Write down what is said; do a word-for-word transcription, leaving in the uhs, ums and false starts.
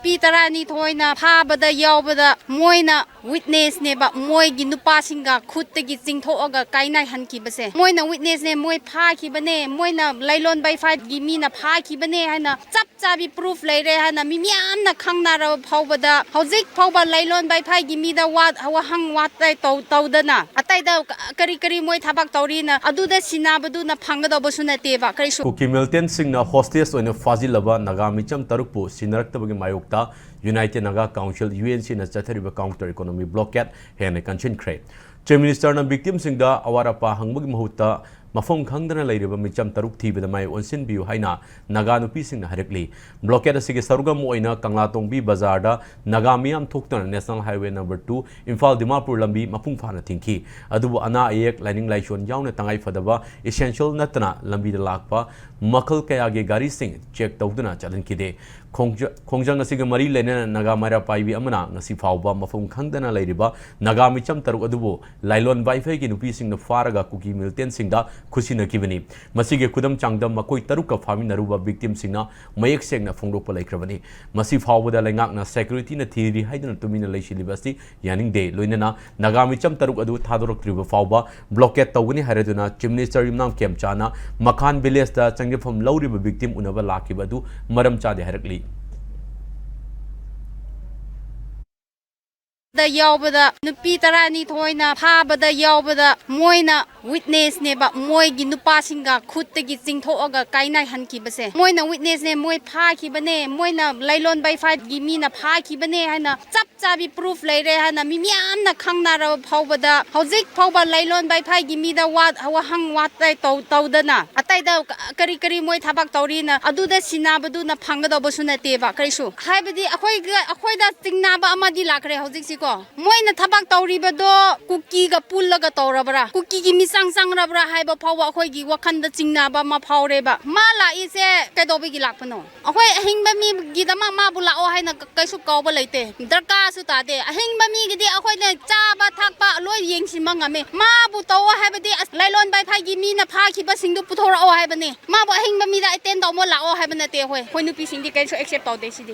ꯅꯨꯄꯤ ꯇꯔꯥꯅꯤꯊꯣꯏꯅ ꯐꯥꯕꯗ ꯌꯥꯎꯕꯗ ꯃꯣꯏꯅ witnessꯅꯦꯕ, ꯃꯣꯏꯒꯤ ꯅꯨꯄꯥꯁꯤꯡꯒ ꯈꯨꯠꯇꯒꯤ ꯆꯤꯡꯊꯣꯛꯑꯒ ꯀꯥꯏꯅꯍꯟꯈꯤꯕꯁꯦ꯫ ꯃꯣꯏꯅ witnessꯅꯦ, ꯃꯣꯏ ꯐꯥꯈꯤꯕꯅꯦ, ꯃꯣꯏꯅ ꯂꯩꯂꯣꯟ ꯕꯩꯐꯥꯏꯒꯤ ꯃꯤꯅ ꯐꯥꯈꯤꯕꯅꯦ ꯍꯥꯏꯅ ꯆꯞ ꯆꯥꯕꯤ proof ꯂꯩꯔꯦ ꯍꯥꯏꯅ ꯃꯤ ꯃꯌꯥꯝꯅ ꯈꯪꯅꯔꯕ ꯐꯥꯎꯕꯗ ꯍꯧꯖꯤꯛ ꯐꯥꯎꯕ ꯂꯩꯂꯣꯟ ꯕꯩꯐꯥꯏꯒꯤ ꯃꯤꯗ ꯋꯥ-, ꯋꯥꯍꯪ ꯋꯥꯇꯥꯏ ꯇꯧ-, ꯇꯧꯗꯅ ꯑꯇꯩꯗ ꯀ-, ꯀꯔꯤ ꯀꯔꯤ ꯃꯣꯏ ꯊꯕꯛ ꯇꯧꯔꯤꯅ ꯑꯗꯨꯗ ꯁꯤꯟꯅꯕꯗꯨꯅ ꯐꯪꯒꯗꯧꯕꯁꯨ ꯅꯠꯇꯦꯕ ꯀꯔꯤꯁꯨ꯫ ꯀꯨꯀꯤ militantꯁꯤꯡꯅ hostageꯁꯤꯡꯅ ꯐꯥꯖꯤꯜꯂꯕ ꯅꯥꯒꯥ ꯃꯤꯆꯝ ꯇꯔꯨꯛꯄꯨ ꯁꯤꯟꯅꯔꯛꯇꯕꯒꯤ ꯃꯥꯌꯣꯛꯇ United Naga Council, UNCꯅ ꯆꯠꯊꯔꯤꯕ counter economic blockade ꯍꯦꯟꯅ ꯀꯟꯁꯤꯟꯈ꯭ꯔꯦ꯫ Chief Ministerꯅ victimꯁꯤꯡꯗ ꯑꯋꯥꯠ ꯑꯄꯥ ꯍꯪꯕꯒꯤ ꯃꯍꯨꯠꯇ ꯃꯐꯝ ꯈꯪꯗꯅ ꯂꯩꯔꯤꯕ ꯃꯤꯆꯝ ꯇꯔꯨꯛ ꯊꯤꯕꯗ ꯃꯥꯏ ꯑꯣꯟꯁꯤꯟꯕꯤꯌꯨ ꯍꯥꯏꯅ ꯅꯥꯒꯥ ꯅꯨꯄꯤꯁꯤꯡꯅ ꯍꯥꯏꯔꯛꯂꯤ꯫ Blockade ꯑꯁꯤꯒꯤ ꯁꯔꯨꯛ ꯑꯃ ꯑꯣꯏꯅ ꯀꯪꯂꯥꯇꯣꯡꯕꯤ ꯕꯖꯥꯔꯗ ꯅꯥꯒꯥ ꯃꯤꯌꯥꯝ ꯊꯣꯛꯇꯨꯅ National Highway number two Imphal Dimapur ꯂꯝꯕꯤ ꯃꯄꯨꯡ ꯐꯥꯅ ꯊꯤꯡꯈꯤ꯫ ꯑꯗꯨꯕꯨ ꯑꯅꯥ ꯑꯌꯦꯛ, ꯂꯥꯏꯅꯤꯡ ꯂꯥꯏꯁꯣꯟ ꯌꯥꯎꯅ ꯇꯉꯥꯏ ꯐꯗꯕ essential ꯅꯠꯇꯅ ꯂꯝꯕꯤꯗ ꯂꯥꯛꯄ ꯃꯈꯜ ꯀꯌꯥꯒꯤ ꯒꯥꯔꯤꯁꯤꯡ check ꯇꯧꯗꯨꯅ ꯆꯠꯍꯟꯈꯤꯗꯦ꯫ ꯈꯣꯡꯖ-, ꯈꯣꯡꯖꯪ ꯑꯁꯤꯒ ꯃꯔꯤ ꯂꯩꯅꯅ ꯅꯥꯒꯥ ꯃꯩꯔꯥ ꯄꯥꯏꯕꯤ ꯑꯃꯅ ꯉꯁꯤ ꯐꯥꯎꯕ ꯃꯐꯝ ꯈꯪꯗꯅ ꯂꯩꯔꯤꯕ ꯅꯥꯒꯥ ꯃꯤꯆꯝ ꯇꯔꯨꯛ ꯑꯗꯨꯕꯨ ꯂꯥꯏꯂꯣꯟ ꯕꯥꯏꯐꯩꯒꯤ ꯅꯨꯄꯤꯁꯤꯡꯅ ꯐꯥꯔꯒ ꯀꯨꯀꯤ militantꯁꯤꯡꯗ ꯈꯨꯠꯁꯤꯟꯅꯈꯤꯕꯅꯤ꯫ ꯃꯁꯤꯒꯤ ꯈꯨꯗꯝ ꯆꯥꯡꯗꯝ ꯃꯈꯣꯏ ꯇꯔꯨꯛꯀ ꯐꯥꯃꯤꯟꯅꯔꯨꯕ victimꯁꯤꯡꯅ ꯃꯌꯦꯛ ꯁꯦꯡꯅ ꯐꯣꯡꯗꯣꯛꯄ ꯂꯩꯈ꯭ꯔꯕꯅꯤ꯫ ꯃꯁꯤ ꯐꯥꯎꯕꯗ ꯂꯩꯉꯥꯛꯅ securityꯅ ꯊꯤꯔꯤ ꯍꯥꯏꯗꯨꯅ ꯇꯨꯃꯤꯟꯅ ꯂꯩꯁꯤꯜꯂꯤꯕ ꯑꯁꯤ ꯌꯥꯅꯤꯡꯗꯦ꯫ ꯂꯣꯏꯅꯅ ꯅꯥꯒꯥ ꯃꯤꯆꯝ ꯇꯔꯨꯛ ꯑꯗꯨ ꯊꯥꯗꯣꯔꯛꯇ꯭ꯔꯤꯕ ꯐꯥꯎꯕ blockade ꯇꯧꯒꯅꯤ ꯍꯥꯏꯔꯗꯨꯅ Chief Minister ꯌꯨꯝꯅꯥꯝ ꯈꯦꯝꯆꯥꯅ ꯃꯈꯥꯟ villageꯇ ꯆꯪꯖꯐꯝ ꯂꯧꯔꯤꯕ victim ꯎꯅꯕ ꯂꯥꯛꯈꯤꯕ ꯑꯗꯨ ꯃꯔꯝ ꯆꯥꯗꯦ ꯍꯥꯏꯔꯛꯂꯤ꯫ ꯗ ꯌꯥꯎꯕꯗ ꯅꯨꯄꯤ ꯇꯔꯥꯅꯤꯊꯣꯏꯅ ꯐꯥꯕꯗ ꯌꯥꯎꯕꯗ ꯃꯣꯏꯅ witnessꯅꯦꯕ, ꯃꯣꯏꯒꯤ ꯅꯨꯄꯥꯁꯤꯡꯒ ꯈꯨꯠꯇꯒꯤ ꯆꯤꯡꯊꯣꯛꯑꯒ ꯀꯥꯏꯅꯍꯟꯈꯤꯕꯁꯦ꯫ ꯃꯣꯏꯅ witnessꯅꯦ, ꯃꯣꯏ ꯐꯥꯈꯤꯕꯅꯦ, ꯃꯣꯏꯅ ꯂꯩꯂꯣꯟ ꯕꯩꯐꯥꯏꯒꯤ ꯃꯤꯅ ꯐꯥꯈꯤꯕꯅꯦ ꯍꯥꯏꯅ ꯆꯞ ꯆꯥꯕꯤ proof ꯂꯩꯔꯦ ꯍꯥꯏꯅ ꯃꯤ ꯃꯌꯥꯝꯅ ꯈꯪꯅꯔꯕ ꯐꯥꯎꯕꯗ ꯍꯧꯖꯤꯛ ꯐꯥꯎꯕ ꯂꯩꯂꯣꯟ ꯕꯩꯐꯥꯏꯒꯤ ꯃꯤꯗ ꯋꯥ-, ꯋꯥꯍꯪ ꯋꯥꯇꯥꯏ ꯇꯧ-, ꯇꯧꯗꯅ ꯑꯇꯩꯗ ꯀ-, ꯀꯔꯤ ꯀꯔꯤ ꯃꯣꯏ ꯊꯕꯛ ꯇꯧꯔꯤꯅ ꯑꯗꯨꯗ ꯁꯤꯟꯅꯕꯗꯨꯅ ꯐꯪꯒꯗꯧꯕꯁꯨ ꯅꯠꯇꯦꯕ ꯀꯔꯤꯁꯨ꯫ ꯍꯥꯏꯕꯗꯤ ꯑꯩꯈꯣꯏꯒ, ꯑꯩꯈꯣꯏꯗ ꯆꯤꯡꯅꯕ ꯑꯃꯗꯤ ꯂꯥꯛꯈ꯭ꯔꯦ ꯍꯧꯖꯤꯛꯁꯤꯀꯣ꯫ ꯃꯣꯏꯅ ꯊꯕꯛ ꯇꯧꯔꯤꯕꯗꯣ ꯀꯨꯀꯤꯒ ꯄꯨꯜꯂꯒ ꯇꯧꯔꯕ꯭ꯔꯥ, ꯀꯨꯀꯤꯒꯤ ꯃꯤꯆꯪ ꯆꯪꯔꯕ꯭ꯔꯥ ꯍꯥꯏꯕ ꯐꯥꯎꯕ ꯑꯩꯈꯣꯏꯒꯤ ꯋꯥꯈꯜꯗ ꯆꯤꯡꯅꯕ ꯑꯃ ꯐꯥꯎꯔꯦꯕ꯫ ꯃꯥ ꯂꯥꯛꯏꯁꯦ ꯀꯩꯗꯧꯕꯒꯤ ꯂꯥꯛꯄꯅꯣ? ꯑꯩꯈꯣꯏ ꯑꯍꯤꯡꯕ ꯃꯤꯒꯤꯗꯃꯛ ꯃꯥꯕꯨ ꯂꯥꯛꯑꯣ ꯍꯥꯏꯅ ꯀ-, ꯀꯩꯁꯨ ꯀꯧꯕ ꯂꯩꯇꯦ, ꯗꯔꯀꯥꯔꯁꯨ ꯇꯥꯗꯦ꯫ ꯑꯍꯤꯡꯕ ꯃꯤꯒꯤꯗꯤ ꯑꯩꯈꯣꯏꯅ ꯆꯥꯕ ꯊꯛꯄ ꯂꯣꯏ ꯌꯦꯡꯁꯤꯟꯕ ꯉꯝꯃꯦ꯫ ꯃꯥꯕꯨ ꯇꯧꯑꯣ ꯍꯥꯏꯕꯗꯤ ꯑꯁ ꯂꯩꯂꯣꯟ ꯕꯥꯏꯐꯥꯏꯒꯤ ꯃꯤꯅ ꯐꯥꯈꯤꯕꯁꯤꯡꯗꯨ ꯄꯨꯊꯣꯔꯛꯑꯣ ꯍꯥꯏꯕꯅꯦ꯫ ꯃꯥꯕꯨ ꯑꯍꯤꯡꯕ ꯃꯤꯗ attend ꯇꯧꯕ ꯂꯥꯛꯑꯣ ꯍꯥꯏꯕ ꯅꯠꯇꯦ꯫ ꯑꯩꯈꯣꯏ, ꯑꯩꯈꯣꯏ ꯅꯨꯄꯤꯁꯤꯡꯗꯤ ꯀꯩꯁꯨ accept ꯇꯧꯗꯦ ꯁꯤꯗꯤ꯫